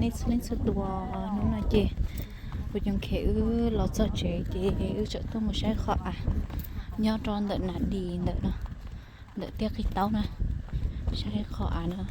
nej txhua leej txhua tus, hnub no ces kuv cov kheej wb los txog tsev ces wb tseem tuaj mus saib qhov av nyob rau ntawm Nas Dis ntawm no, ntawm tiaj qis taub na, saib qhov av no.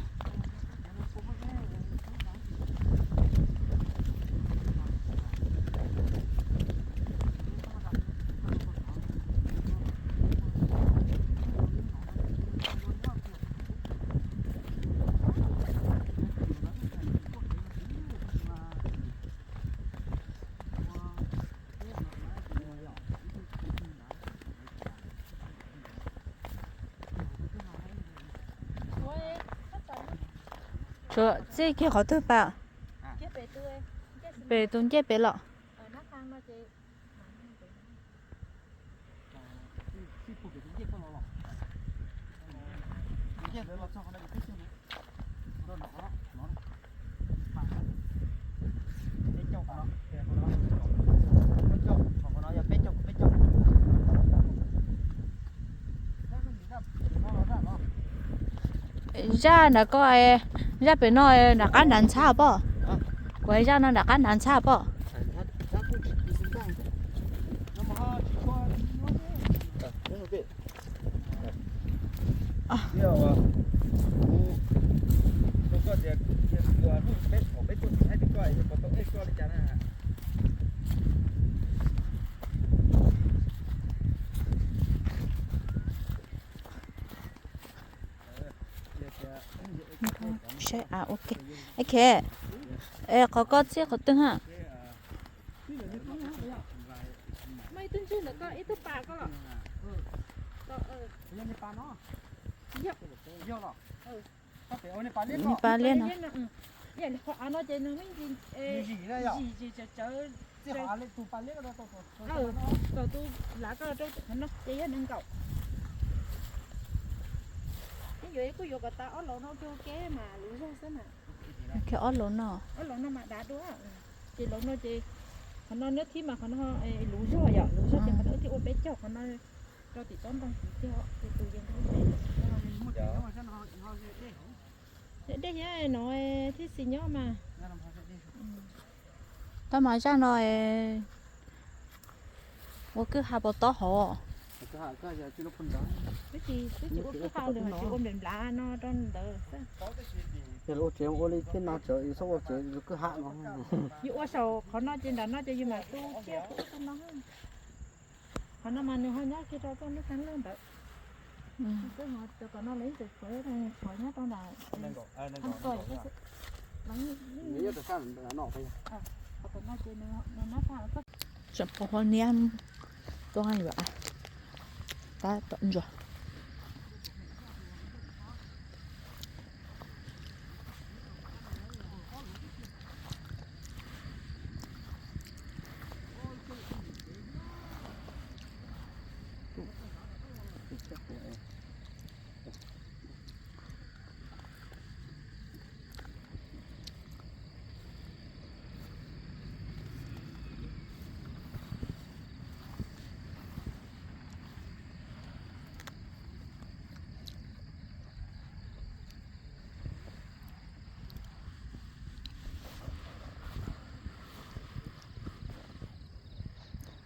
Txij kiag qhov twg pas? Pem tus ncej pem los? Zaj nram ko, zaj pem no nram qab nrad ntxhab pob. Kuv zaj no nram qab nrad ntxhab pob. Saib av ua ke. Qhov koj txij qhov twg ha? Ib tug ntsuag ntawm koj ib tug pas koj los? Ib pas liab no. Thaum tus lav koj rau qhov no ces yog nees nkaum. Ib yuav kuj yuav kom tas ob laus no ua ke mas luv zog xwb mas. Ob laus no, ob laus no mas dav dua. Ces laus no ces qhov no neb thib mas qhov no luv zog yom, luv zog ces qhov no thiaj ua peb caug, qhov no rau tim tsob ntoo tid thiab ces tus yeej rau peb. Dej thiab no thiab xis nyob mas. Tab mas zaj no ua kwj ha puas tob hov? Twb tsis, twb tsis ua kwj ha li mas tsis ua npem nplav no rau ntawd xwb. Yog lawv ua tsev ua li thiab no, txawm yus txhob ua tsev yus kwj ha no. Yus ua saum qhov no ces nram no ces yus mam tu kiag tus ub tus no. Qhov no mas nws ho nyob kiag rau txoj lub kab laj ntawd. Twb ho cov tom no lawv yeej tseem tshuav, tshuav nyob rau nram, tseem pos hua niab tuaj yuav av tab tom ntsuag.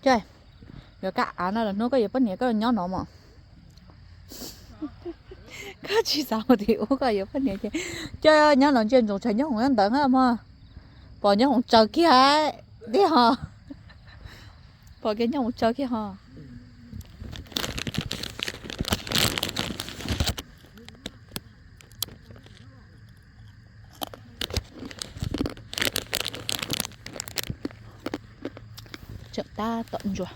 Ces yuav kaj av no los hnub koj yuav poj niam koj nyob no mos. Koj tsis xav mus tim ub koj yuav poj niam ces coj nyob no ntsia ntsoov tsam nyob hoom nyob ntawd na mog. Pom nyob hoom tsaws kiag tiag ho. Pom kiag nyob hoom tsaws kiag ho. Tseem tab tom ntsuag.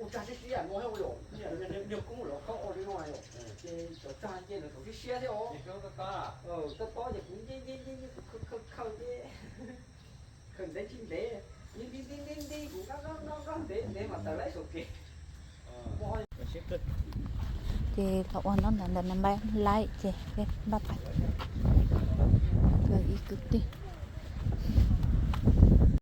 Ua tsag siab siab no, niag koob lawv qhov ua li no yom, ces cov tsag nce lawv thaum siab siab thiab os. Tob tob ces kuv nce nce nce nce kuv khaws khaws khaws ces Ces los ua nyob ntawd ntawm no npaj laib ces peb npaj pais. Ib kwv tij